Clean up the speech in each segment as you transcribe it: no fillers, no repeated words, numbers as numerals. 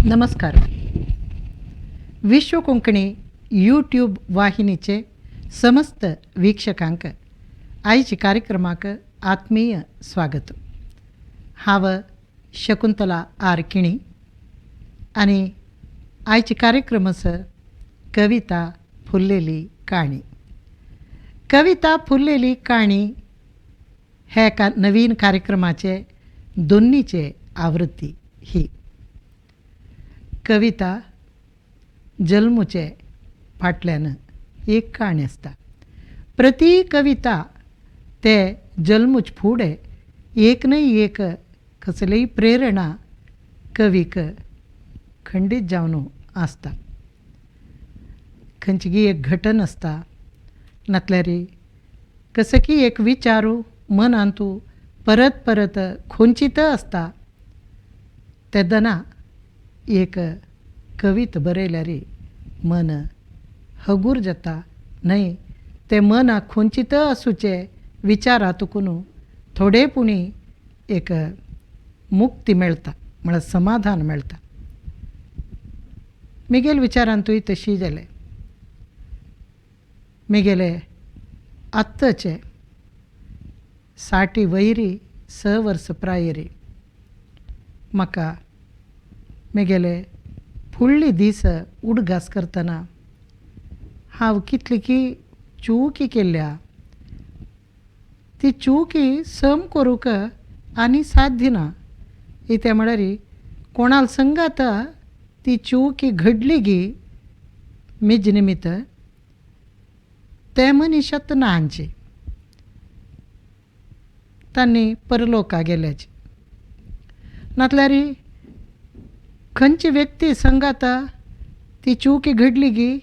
नमस्कार. विश्व कोंकणी यूट्यूब वाहिनीचे समस्त वीक्षकांक आयच्या कार्यक्रमाक आत्मीय स्वागत. हांव शकुंतला आर किणी आनी आयचे कार्यक्रम आसा कविता फुल्लेली काणी. कविता फुल्लेली काणी हे एका नवीन कार्यक्रमाचे दोन्नीचे आवृत्ती. ही कविता जल्मूचे फाटल्यान एक काणी आसता. प्रति कविता ते जल्मूच फुडें एक न्हय एक कसलीय प्रेरणा कवीक खंडीत जावन आसता. खंयची एक घटन आसता, नातल्यार कसो की एक विचारू मनांतू परत परत खोंचीत आसता. तेदना एक कवित बरयल्यार मन हगूर जाता न्हय, ते मनाक खोंचीत आसूचे विचारातून थोडे पुणी एक मुक्ती मेळटा, म्हळ्यार समाधान मेळटा. मिगेल विचारांतूय तशी जालें. मिगेले आत्ताचे 60 वयरी 6 वर्स प्रायरी म्हाका मिगेले फुडली दीस उडगास करतना हांव कितली की चुकी केल्या, ती चुकी सम करूंक आनी साध्य ना. इतें म्हळ्यार कोणाल संगात ती चुकी घडली गी मिज निमित्त ते मनीशात ना हांची तांणी परलोका गेल्याची. नातल्यार खंयची व्यक्ती संगाता ती चुकी घडली गी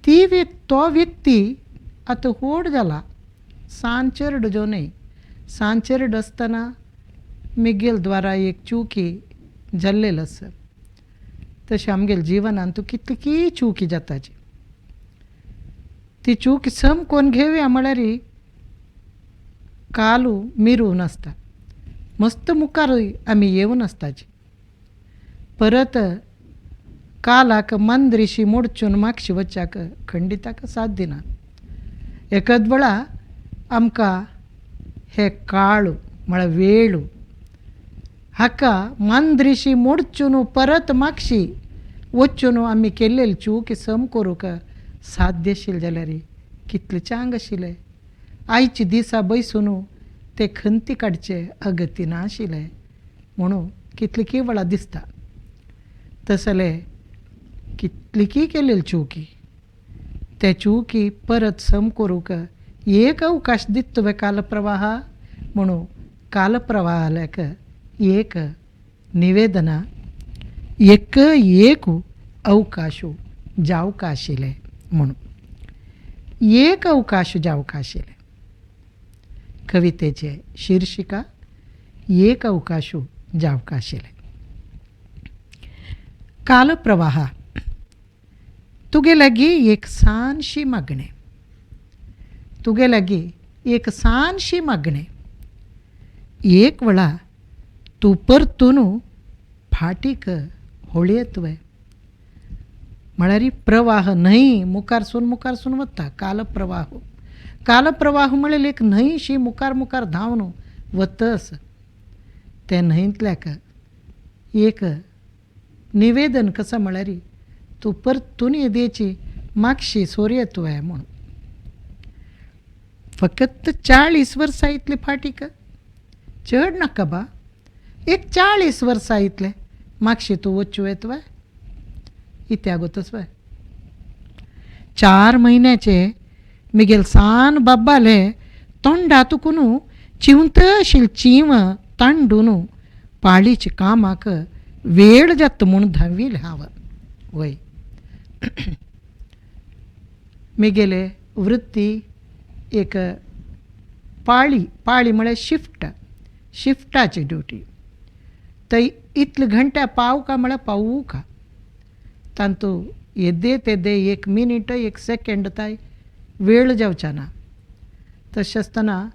ती तो व्यक्ती आतां व्हड जाला, सान चेरडो जो न्हय. सान चेरडो आसतना मिगेल द्वारा एक चुकी जाल्लेली आसा. तशें आमगेले जिवनांत कितली चुकी जाताची, ती चूक सम कोण घेवया म्हळ्यार कालू मिरून आसता, मस्त मुखारूय आमी येवन आसताची. परत कालाक मंद्रिशी मोडचून मागशी वच्चाक खंडिताक साथ दिना. एकद वेळा आमकां हे काळू म्हळ्यार वेळू हाका मंद्रिशी मोडचून परत मागशी वचून आमी केल्लेली चूक सम करूंक साध्य आशिल्लें जाल्यार कितलें चांग आशिल्लें. आयचे दिसा बैसून ते खंती काडचे अगती नाशिल्लें म्हणून कितली की वेळा दिसता. तसले कितली की केलेली चुकी ते चुकी परत सम करूंक एक अवकाश दिता तुवें कालप्रवाह म्हणून कालप्रवाहाक एक निवेदना एक एक अवकाश जावंक आशिल्लें म्हणून एक अवकाश जावंक आशिल्लें. कवितेचे शीर्षिका एक अवकाश जावंक आशिल्लें. कालप्रवाह तुगे लागीं एक सानशी मागणें, तुगे लागीं एक सानशी मागणें, एक वेळा तूं परतून फाटीक होळयेत तुवें. म्हळ्यार प्रवाह न्हंय मुखारसून मुखारसून वता. कालप्रवाह कालप्रवाह म्हळ्यार एक न्हंयशी मुखार मुखार धांवन वतस. ते न्हंयतल्याक एक निवेदन कसो म्हळ्यार तूं परतून येदेची मागशी सोरये तुवें म्हणून. फकत 40 वर्सां इतले फाटीक चड नाका बा, एक 40 वर्सां इतले मागशी तूं वच्चू येतवे इत्यागोतच वय. 4 म्हयन्याचे मिगेल सान बाब्बाले तोंडा तुकून चिंवत आशिल्ली चींव तांडून पाळीच्या कामाक वेळ जाता म्हूण धांविल्लें हांव. वय मिगेले वृत्ती एक पाळी, पाळी म्हळ्यार शिफ्ट, शिफ्टाची ड्युटी. थंय इतले घंट्या पाव का म्हळ्यार पावू का, तांतू येदे तेदे 1 मिनीट 1 सेकेंड ताय वेळ जावचा ना. तशें आसतना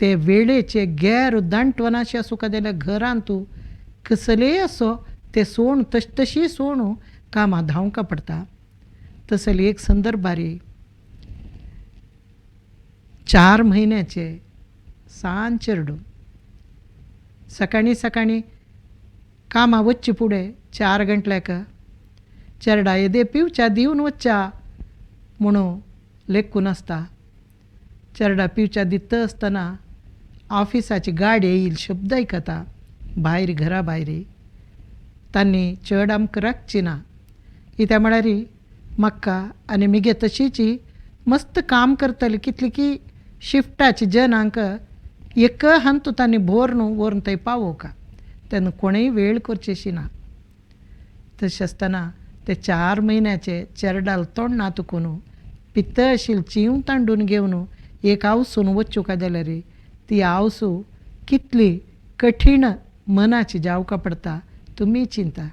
ते वेळेचे गैर दांटवनाशे आसूं जाल्यार घरांत तूं कसलेय असो ते सोण तश तशी सोण कामां धांवका पडटा. तसली एक संदर्भारी 4 म्हयन्याचे सान चेडूं सकाळीं सकाळीं कामां वचचे फुडें 4 गंटल्याक चेरडा येदे पिवच्या दिवन वचच्या म्हणून लेखून आसता. चेरडा पिवच्या दिता आसतना ऑफिसाची गाडी येईल शब्द आयकता भायर घरा भायर. तांणी चड आमकां राखची ना कित्या म्हळ्यार म्हाका आनी मिगे तशीची मस्त काम करतली कितली की शिफ्टाची जनांक एक हंतू तांणी भोर न्हू व्हरून थंय पावोवका तेन्ना कोणूय वेळ करचेशी ना. तशें आसतना ते 4 म्हयन्याचे चेरडाल तोंडा तुकून पित्त आशिल्ली चींव तांडून घेवन एक आवसून वचूंक जाल्यार ती आवसू कितली कठीण मनाची जावका पडटा तुमी चिंता.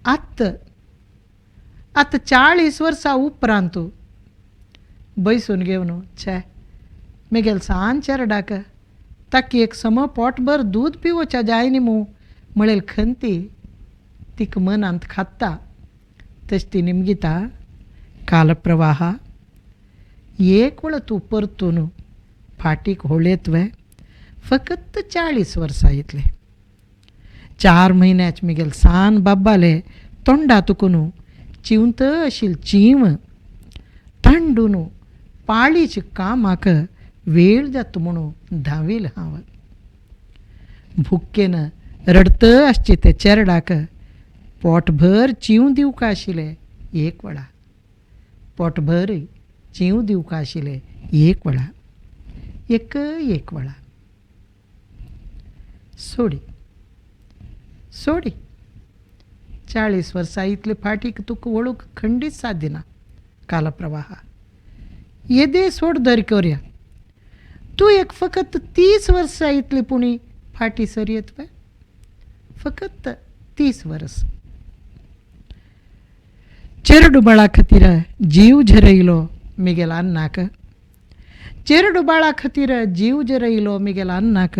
आतां आतां 40 वर्सां उपरांत बैसून घेवन छे मेगेल सान चेरडाक ताका एक सम पोटभर दूद पिवोच्या जाय न्ही मू म्हळेल खंती तिका मनांत खाता. तशी ती निमगिता कालप्रवाह एक वेळ तूं परतून फाटीक होळयत वे फकत 40 वर्सां येतले. 4 म्हयन्याच मिगेल सान बाब्बाले तोंडा तुकून चिंवत आशिल्ली चींव तांडून पाळीच्या कामाक वेळ जाता म्हणून धांवील हांव. भुकेन रडत आसचे ते चेरडाक पोटभर चींव दिवका आशिल्लें एक वेळा, पोटभर चींव दिवका आशिल्लें एक वेळा, एक एक वेळा. सोडी सोडी 40 वर्सां इतले फाटीक तुका वळूंक खंडीत सादिना कालप्रवाह. येदे सोड दर करया तूं एक फकत 30 वर्सां इतली पुणी फाटी सरयत पळय फकत 30 वर्स. चेरडुबाळा खातीर जीव झरयलो मिगेल अन्नाक, चेरडुबाळा खातीर जीव झरयलो मिगेल अन्नाक.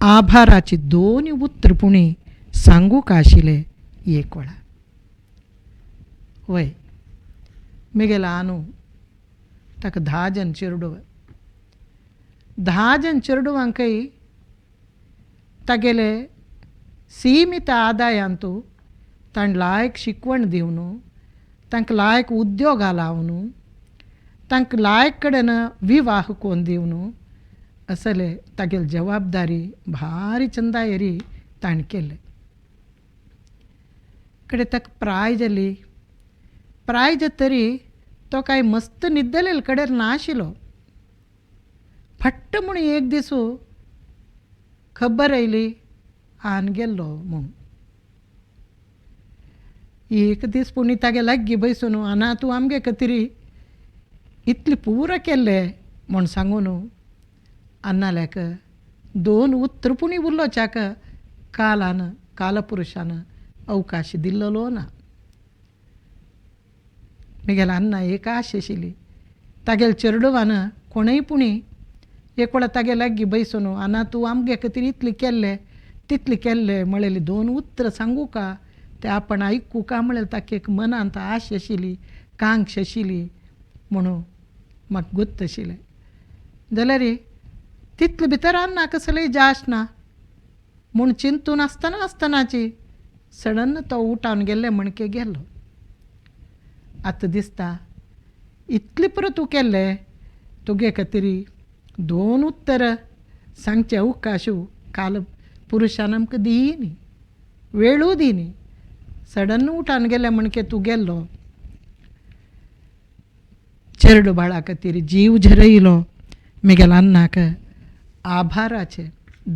आभाराची 2 उतर पुणी सांगूंक आशिल्लें एक वेळा. वय मिगेला आनू ताका 10 जण चेरडुव, 10 जण चेरडुवांकय तागेले सीमित आदायांतू ताणें लायक शिकवण दिवन तांकां लायक उद्योगा लावन तांकां लायक कडेन विवाह कोन्न दिवन असले तागेली जबाबदारी भारी चंदायेरी ताणें केल्ले. कडे ताका प्राय जाली, प्राय जातरी तो कांय मस्त न्हिदलेले कडेन नाशिल्लो. फट्ट म्हूण एक दीस खबर आयली आन गेल्लो म्हूण. एक दीस पुणी तागे लागीं बैसून आना तूं आमगे खातीर इतलें पुरो केल्लें म्हूण सांगून अन्नाल्याक 2 उतर पुणी उलोवच्याक कालान कालपुरुशान अवकाश दिल्लो ना. मिगेल अन्ना एक आश आशिल्ली तागेले चेरडुवान कोणूय पुणी एक वेळा तागे लागीं बैसून आना तूं आमगे खातीर इतलें केल्लें तितलें केल्लें म्हळेली 2 उतरां सांगू का ते आपण आयकू का म्हळ्यार ताका एक मनांत आश आशिल्ली कांक्ष आशिल्ली म्हणून म्हाका गोत्त आशिल्लें. जाल्यार तितले भितर अन्ना कसलेय जाश ना म्हूण चिंतून आसतना आसतनाची सडन तो उठावन गेल्ले म्हणके गेलो. आतां दिसता इतलें पुरो तूं केल्लें तुगे खातीर 2 उत्तर सांगचे अवकाशू काल पुरुशान आमकां दियी न्ही वेळूय दी न्ही. सडन उठान गेले म्हणके तूं गेल्लो. चेरडू बाळा खातीर जीव झरयलो मिगेल अन्नाक आभाराचे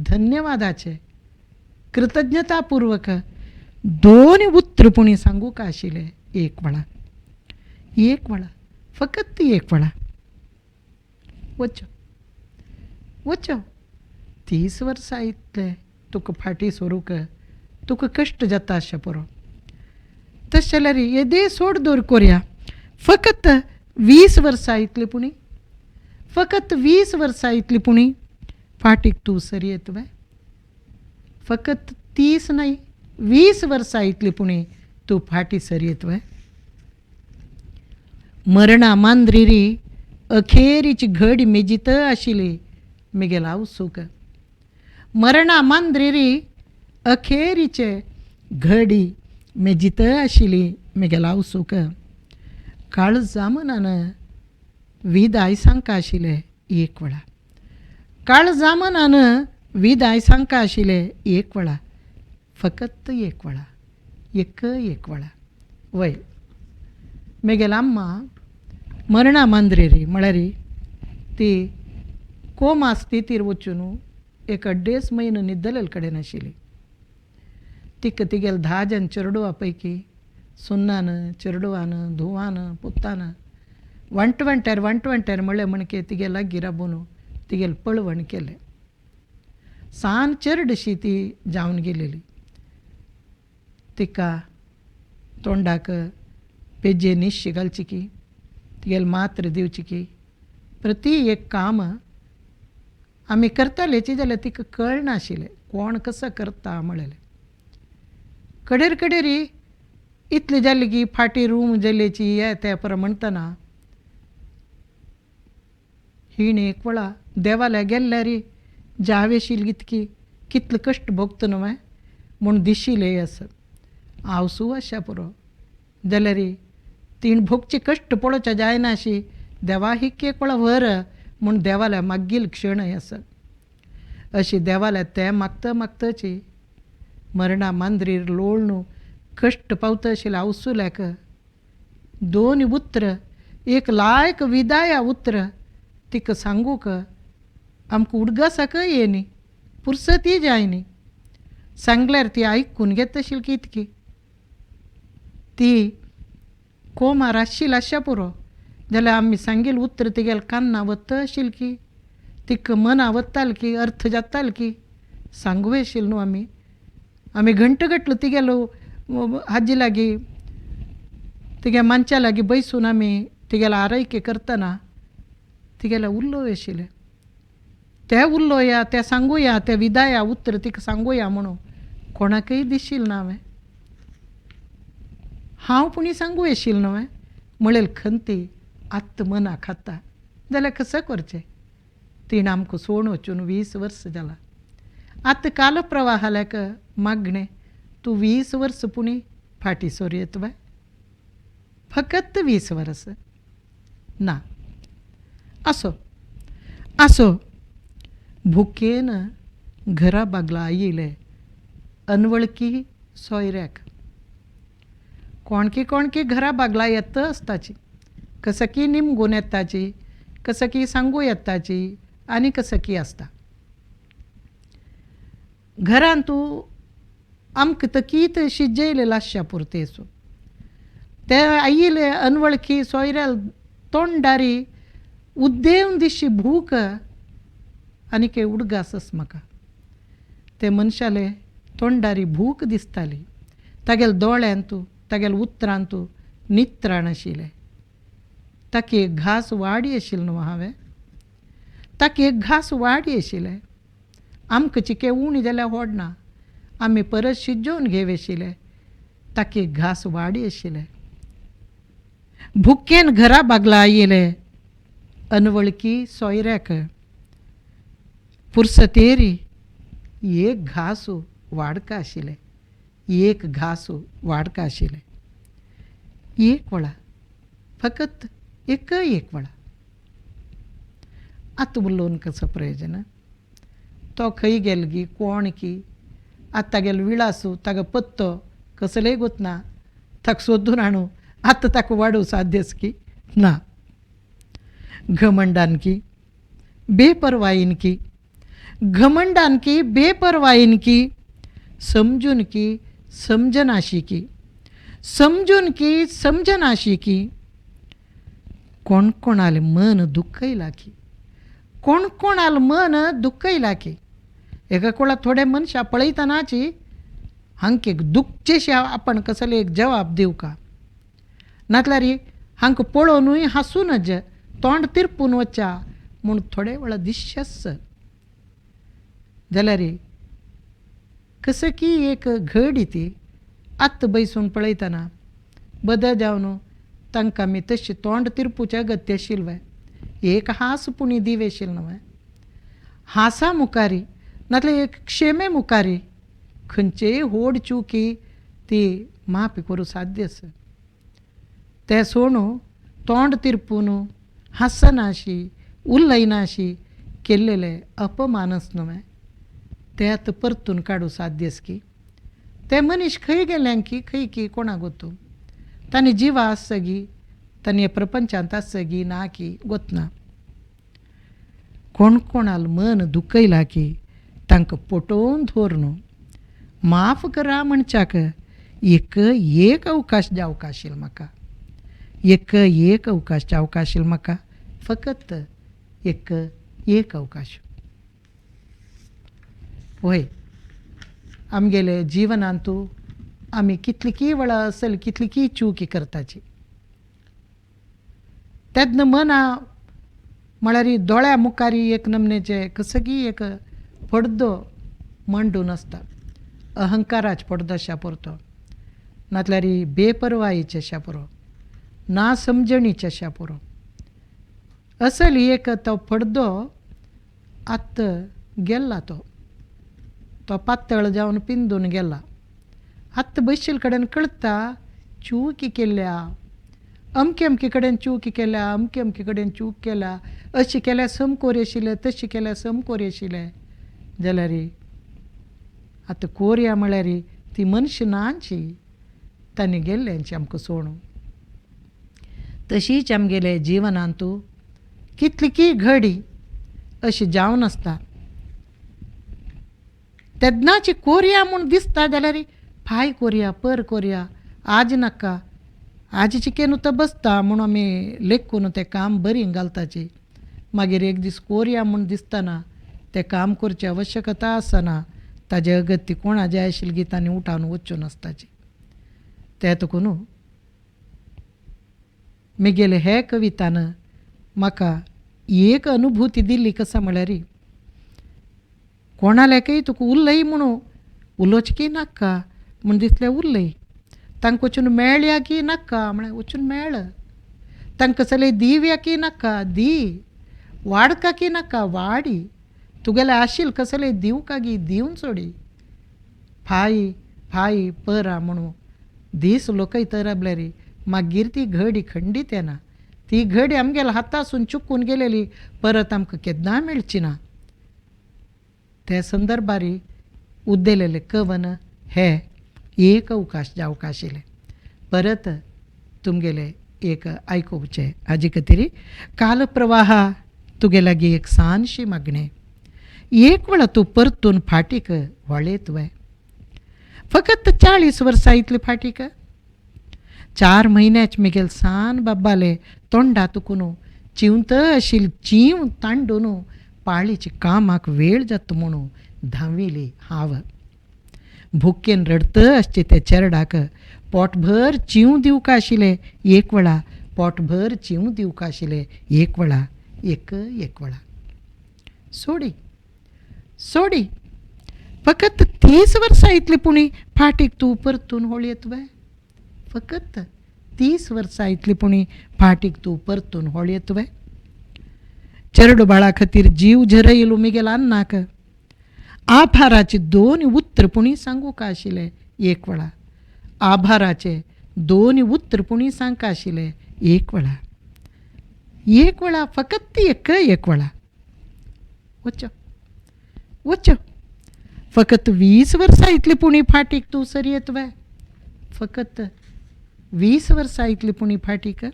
धन्यवादाचे कृतज्ञतापूर्वक 2 उतर पुणी सांगूंक आशिल्लें एक वेळा, एक वेळा, फकत एक वेळा. वचो वचो 30 वर्सां इतले तुका फाटीं सरूंक तुका कश्ट जाता अशें पुरो. तशें जाल्यार येदे सोड दवर कोरया फकत 20 वर्सां इतली पुणी, फकत 20 वर्सां इतली पुणी फाटीक तूं सरयत वे फकत 30 न्हय 20 वर्सां इतली पुणी तूं फाटीं सरयत वय. मरणा मांद्रिरी अखेरीची घडी मेजीत आशिल्ली मेगेल आवसूक. मरणा मांद्रिरी अखेरीचे घडी मेजीत आशिल्ली मेगेल आवसूक. काळजा मनान विदाय सांगका आशिल्लें एक वेळा. काळजा मनान विदाय सांगका आशिल्लें एक वेळा. फकत एक वेळा, एक एक वेळा. वय मेगेल अम्मा मरणा मांद्रेरी म्हळ्यार ती कोमा स्थितीर वचून एक अड्डेच म्हयनो न्हिदलेले कडेन आशिल्ली. तिका तिगेले 10 जाण चेडवा पैकी सुन्नान चेडवान धुवान पुतान वांटवांट्यार वांटवांट्यार म्हळ्ळें म्हणके तिगे लागीं राबून तिगेलें पळवण केलें. सान चेरडशी ती जावन गेलेली. तिका तोंडाक पेजे निशी घालची की, तिगेले मात्र दिवची की, प्रती एक काम आमी करतालेची जाल्यार तिका कळनाशिल्लें कोण कसो करता म्हळेलें. कडेर कडेरी इतली जाली की फाटीं रूम जाल्याची हे ते पर म्हणटना हिणें एक वेळा देवाल्या गेल्ल्यार जावेशील इतकी कितले कश्ट भोगता न्हय म्हूण दिशिल्लें आसा. आवसू आशा पुरो जाल्यार तिणें भोगचे कश्ट पळोवच्या जायनाशी देवा हिक एक वेळा व्हर म्हूण देवाल्या मागील क्षण आसा. अशी देवाल्या तें मागता मागताची मरणा मांद्रीर लोळणू कश्ट पावता आशिल्लें आवसुल्याक 2 उतर एक लायक विदाया उतर तिका सांगूंक आमकां उडगासाकय येयनी, पुरसतीय जायनी. सांगल्यार ती आयकून घेता आशिल्ली की इतकी ती कोमार आशिल्ली आशा पुरो जाल्यार आमी सांगील उतर तिगेले कान्ना वता आशिल्ली की, तिका मना वताली की, अर्थ जातालो की सांगू आशिल्लें न्हू आमी. आमी घंट घटलो तिगेलो हाजी लागीं तिगे मानच्या लागीं बैसून आमी तिगेलो आरोग्य करतना तिगेले उलोवं आशिल्लें. ते उलोवया ते सांगुया ते विदाया उतर तिका सांगुया म्हणून कोणाकय दिशिल्लें ना हांवें. हांव पुणी सांगू आशिल्लें न्हय म्हळेल खंती आत्त मना खाता जाल्यार कसो करचें. तिणें आमकां सोडून वचून 20 वर्सां जालां. आतां काल प्रवाहाल्याक मागणें तूं 20 वर्सां पुणी फाटीं सोरयत बाय. फकत 20 वर्सां ना. असो असो भुकेन घरा बागला आयिल्ले अनवळखी सोयऱ्याक. कोणकी कोणकी घरा बागला येता आसताची, कसकी निमगून येताची, कसकी सांगू येताची आनी कसकी आसता. घरांत तूं आमकां तकीत शिजयलें आसच्या पुरतें सो ते आयिल्ले अनवळखी सोयऱ्या तोंडारी उद्देवन दिशी भूक आनी के उडगासच म्हाका. ते मनशाले तोंडारी भूक दिसताली, तागेले दोळ्यांतू तागेले उतरांतू नित्राण आशिल्लें. ताका एक घास वाडी आशिल्लो न्हू हांवें, ताका एक घास वाडी आशिल्लें. आमकां चिके उणी जाल्यार व्हडना, आमी परत शिजोवन घेव आशिल्ले. ताका एक घास वाडी आशिल्लें. भुकेन घरा बागला आयिल्ले अनवळखी सोयऱ्याक पुरसतेरी एक घास वाडका आशिल्लें, एक घास वाडका आशिल्लें. एक वेळा फकत एक एक वेळा. आतां उलोवन कसो प्रयोजन. तो खंय गेल गी कोण की आतां तागेलो विळासू तागो पत्तो कसलेय गोतना ताका सोदून हाडूं आतां ताका वाडूं साध्यच की ना. घमंडान की बेपरवायेन की, घमंडान की बेपरवायेन की, समजून की समजनाशी की, समजून की समजनाशी की, कोण कोणालें मन दुखयलां की, कोण कोणालें मन दुखयलां की. एका कोणा थोडे मनशां पळयतनाची हांकां एक दुखचेशें आपण कसले एक जवाब दिवका, नातल्यार हांकां पळोवनूय हांसूं नज, तोंड तिरपून वच्चा म्हूण थोडे वेळा दिसचेच. जाल्यार कसकी एक घडी ती आत्त बैसून पळयतना बदल जावन तांकां आमी तशी तोंड तिरपुचे अगत्य आशिल्ले एक हांस पुणी दिवेशील न्हय हांसा मुखारी नातल्यार एक क्षेमे मुखारी खंयचेय व्हड चुकी ती माफी करूं साध्य आसा. तें सोणू तोंड तिरपून हांसनाशी उलयनाशी केल्लेले अपमानच न्हय ते आतां परतून काडूं साध्य आसा की ते मनीस खंय गेले की खंय की कोणाक गोतू तांणी जिवा आसगी तांणी प्रपंचांत आसगी ना की गोतना कोण कोणाल मन दुखयला की तांकां पटोवन धर न्हू माफ करा म्हणच्याक एक एक अवकाश जावंक आशिल्लो म्हाका एक एक अवकाश जावंक आशिल्लो म्हाका फकत एक एक अवकाश. वय आमगेले जिवनांतू आमी कितली वेळा असल कितली चुकी करताची तेन्ना मना म्हळ्यार दोळ्या मुखार एक नमनेचे कसगी एक पडदो मांडून आसता अहंकाराच पडदो अशा पुरतो नातल्यार बेपरवायेचे अशा पुरो ना समजणीचे अशा पुरो असल एक तो पडदो आत्त गेल्ला तो तो पातळ जावन पिंदून गेला. आत्त बशिल्ले कडेन कळटा चुकी केल्या अमके अमके कडेन चूक केल्या अमके अमके कडेन चूक केल्या अशी केल्या समकोर आशिल्ले तशी केल्या समकोर आशिल्ले जाल्यार आतां कोरया म्हळ्यार ती मनशां नाची तांणी गेल्ल्यांची आमकां सोडून. तशीच आमगेले जिवनांतू कितली की घडी अशी जावन आसता तेन्नाची कोरया म्हूण दिसता जाल्यार फाय कोरया पर कोरया आज नाका आज चिकेन तो बसता म्हूण आमी लेखून तें काम बरी घालताची मागीर एक दीस कोरया म्हूण दिसतना तें काम करची आवश्यकता आसना ताजे अगत्य कोणा जाय आशिल्ली तांणी उठावन वचून आसताची. तें तुका न्हू म्हगेले हे कवितान म्हाका एक अनुभूती दिल्ली कसा म्हळ्यार कोणाल्याकय तुका उलय म्हणून उलोवचें की नाका म्हूण दिसलें उलय तांकां वचून मेळया की नाका म्हळ्यार वचून मेळ तांकां सगळें दिवया की नाका दी वाडका की नाका वाडी तुगेलें आशिल्लें कसलें दिवका गी दिवन सोडी फाय फाय परा म्हणून दीस लोकय तरबल्यार मागीर ती घडी खंडीत येना ती घडी आमगेल्या हातासून चुकून गेलेली परत आमकां केन्ना मेळची ना. त्या संदर्भार उद्देलेले कवन हे एक अवकाश जावंक आशिल्लें परत तुमगेले एक आयकुचें हाजे खातीर कालप्रवाहा तुगे लागीं एक ल्हानशी मागणें एक वेळा तूं परतून फाटीक वळयत वय फकत 40 वर्सां इतली फाटीक 4 म्हयन्याच म्हगेले सान बाबाले तोंडा तुकून चिंवत आशिल्ली चींव तांडून पाळीच्या कामाक वेळ जाता म्हणून धांविली हांव भुकेन रडत आसचे त्या चेरडाक पोटभर चींव दिवंक आशिल्लें एक वेळा पोटभर चींव दिवंक आशिल्लें एक वेळा एक एक वेळा. सोडी सोडी फकत 30 वर्सां इतली पुणी फाटीक तूं परतून होळयत वय फकत 30 वर्सां इतली पुणी फाटीक तूं परतून होळयत वय. चेरडू बाळा खातीर जीव झरयलो म्हगेल्या अन्नाक आभाराचे 2 उतर पुणी सांगूंक आशिल्लें एक वेळा आभाराचे 2 उतर पुणी सांगूंक आशिल्लें एक वेळा एक वेळा फकत एक एक वेळा. वचो वचो फकत 20 वर्सां इतली पुणी फाटीक तूं सरयत वय फकत 20 वर्सां इतली पुणी फाटीक.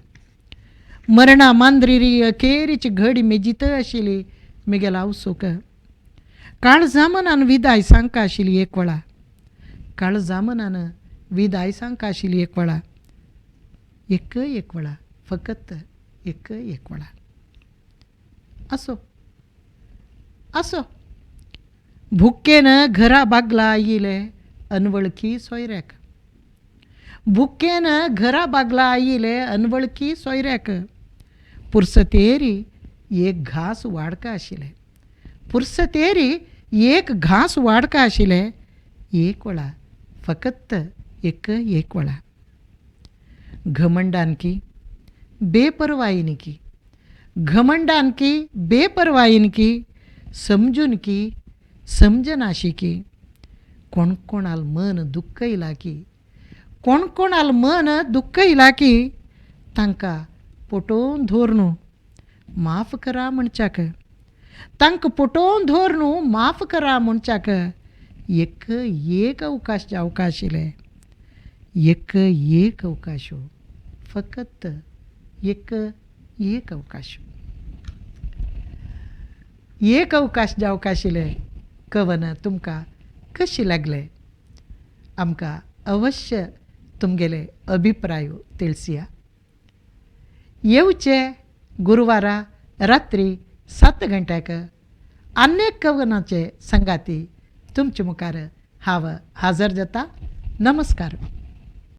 मरणा मांद्री अखेरीची घडी मेजीत आशिल्ली म्हगेल्या आवसूक काळजा मनान विदाय सांगका आशिल्ली एक वेळा काळजा मनान विदाय सांगका आशिल्ली एक वेळा एक एक वेळा फकत एक एक वेळा. असो असो भुकेन घरा बागला आयिल्ले अनवळखी सोयऱ्याक भुकेन घरा बागला आयिल्ले अनवळखी सोयऱ्याक पुरसतेरी एक घास वाडका आशिल्लें पुरसतेरी एक घास वाडका आशिल्लें एक वेळा, फकत एक एक वेळा. घमंडान की बेपरवायेन की, घमंडान की बेपरवायेन की, समजून की समजनाशी की, कोण कोणाल मन दुखयलां की, कोण कोणाल मन दुखयलां की, तांकां पोटोवन धोर न्हू माफ करा म्हणच्याक, तांकां पोटोवन धोर न्हू माफ करा म्हणच्याक एक एक अवकाश जावंक आशिल्लें. एक एक अवकाश, फकत एक एक अवकाश, एक अवकाश जावंक आशिल्लें. कवन तुमकां कशें लागलें आमकां अवश्य तुमगेले अभिप्राय तिळसिया. येवचे गुरवारा रात्री 7 घंट्याक अनेक कवनाचे संगाती तुमचे मुखार हांव हाजर जाता. नमस्कार.